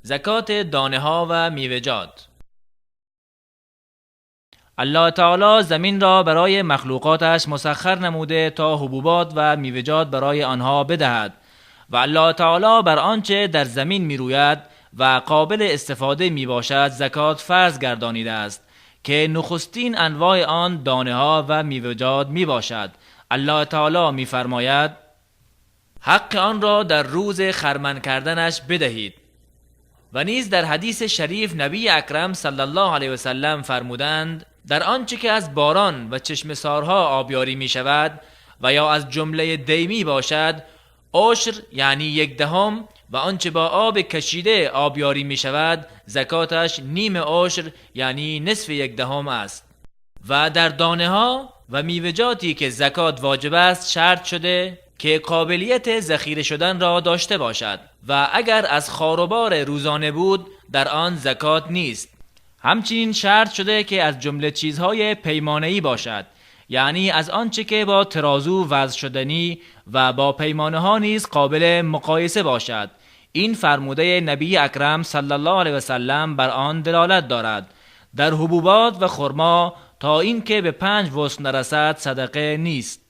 زکات دانه ها و میوه‌جات. الله تعالی زمین را برای مخلوقاتش مسخر نموده تا حبوبات و میوه‌جات برای آنها بدهد و الله تعالی بر آنچه در زمین میروید و قابل استفاده میباشد زکات فرض گردانیده است که نخستین انواع آن دانه ها و میوه‌جات میباشد. الله تعالی میفرماید: حق آن را در روز خرمن کردنش بدهید. و نیز در حدیث شریف نبی اکرم صلی الله علیه و سلم فرمودند: در آنچه که از باران و چشم سارها آبیاری می شود و یا از جمله دیمی باشد، عشر یعنی 1/10، و آنچه با آب کشیده آبیاری می شود زکاتش نیم عشر یعنی 0.5 است. و در دانه ها و میوه‌جاتی که زکات واجب است شرط شده که قابلیت ذخیره شدن را داشته باشد و اگر از خاروبار روزانه بود در آن زکات نیست. همچنین شرط شده که از جمله چیزهای پیمانه‌ای باشد، یعنی از آنچه که با ترازو وزن شدنی و با پیمانه ها نیز قابل مقایسه باشد. این فرموده نبی اکرم صلی الله علیه و سلم بر آن دلالت دارد. در حبوبات و خرما تا اینکه به 5 وسق نرسد صدقه نیست.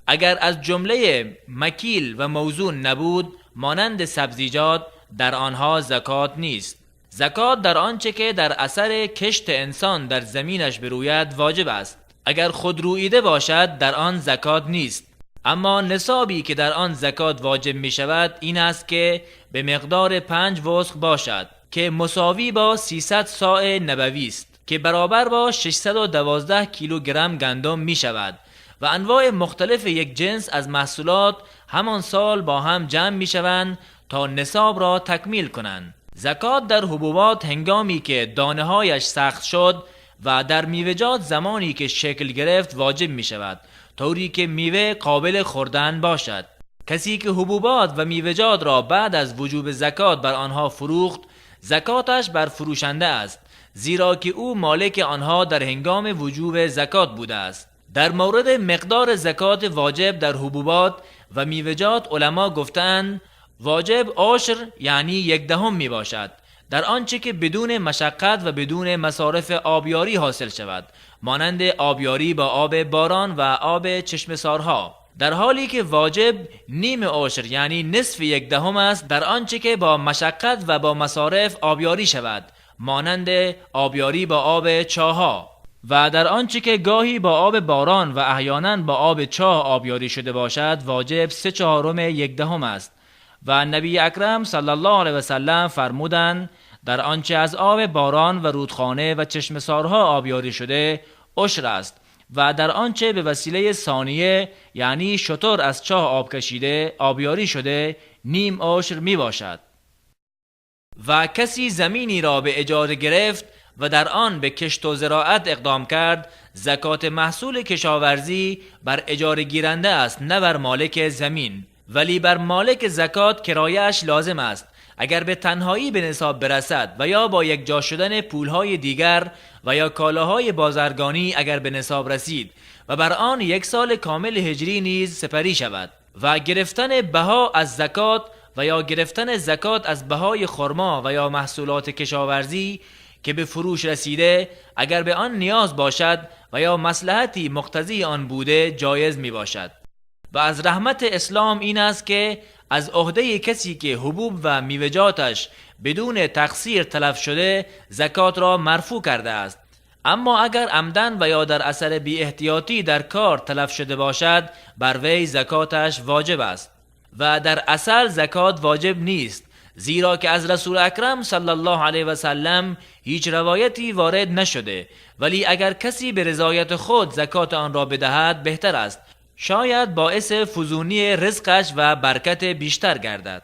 اگر از جمله مکیل و موزون نبود مانند سبزیجات، در آنها زکات نیست. زکات در آنچه که در اثر کشت انسان در زمینش بروید واجب است. اگر خود رویده باشد در آن زکات نیست. اما نصابی که در آن زکات واجب می شود این است که به مقدار 5 وسق باشد که مساوی با 300 صاع نبوی است که برابر با 612 کیلوگرم گندم می شود و انواع مختلف یک جنس از محصولات همان سال با هم جمع می شوند تا نصاب را تکمیل کنند. زکات در حبوبات هنگامی که دانه هایش سخت شد و در میوه‌جات زمانی که شکل گرفت واجب می شود، طوری که میوه قابل خوردن باشد. کسی که حبوبات و میوه‌جات را بعد از وجوب زکات بر آنها فروخت، زکاتش بر فروشنده است، زیرا که او مالک آنها در هنگام وجوب زکات بوده است. در مورد مقدار زکات واجب در حبوبات و میوه‌جات علما گفتند واجب عشر یعنی 1/10 می باشد در آنچه که بدون مشقت و بدون مصارف آبیاری حاصل شود، مانند آبیاری با آب باران و آب چشم سارها، در حالی که واجب نیم عشر یعنی 0.5 است در آنچه که با مشقت و با مصارف آبیاری شود، مانند آبیاری با آب چاها، و در آنچه که گاهی با آب باران و احیانا با آب چاه آبیاری شده باشد واجب 3/4 است. و نبی اکرم صلی الله علیه و سلم فرمودند در آنچه از آب باران و رودخانه و چشم سارها آبیاری شده عشر است و در آنچه به وسیله ثانیه یعنی شتر از چاه آب کشیده آبیاری شده نیم عشر می باشد. و کسی زمینی را به اجاره گرفت و در آن به کشت و زراعت اقدام کرد، زکات محصول کشاورزی بر اجاره گیرنده است نه بر مالک زمین، ولی بر مالک زکات کرایه‌اش لازم است اگر به تنهایی به نصاب برسد و یا با یکجا شدن پولهای دیگر و یا کالاهای بازرگانی اگر به نصاب رسید و بر آن 1 سال کامل هجری نیز سپری شود. و گرفتن بها از زکات و یا گرفتن زکات از بهای خرما و یا محصولات کشاورزی که به فروش رسیده اگر به آن نیاز باشد و یا مصلحتی مقتضی آن بوده جایز می باشد. و از رحمت اسلام این است که از عهده کسی که حبوب و میوه‌جاتش بدون تقصیر تلف شده زکات را مرفوع کرده است. اما اگر عمدن و یا در اثر بی احتیاطی در کار تلف شده باشد بر وی زکاتش واجب است. و در اصل زکات واجب نیست، زیرا که از رسول اکرم صلی الله علیه و سلم هیچ روایتی وارد نشده، ولی اگر کسی به رضایت خود زکات آن را بدهد بهتر است، شاید باعث فزونی رزقش و برکت بیشتر گردد.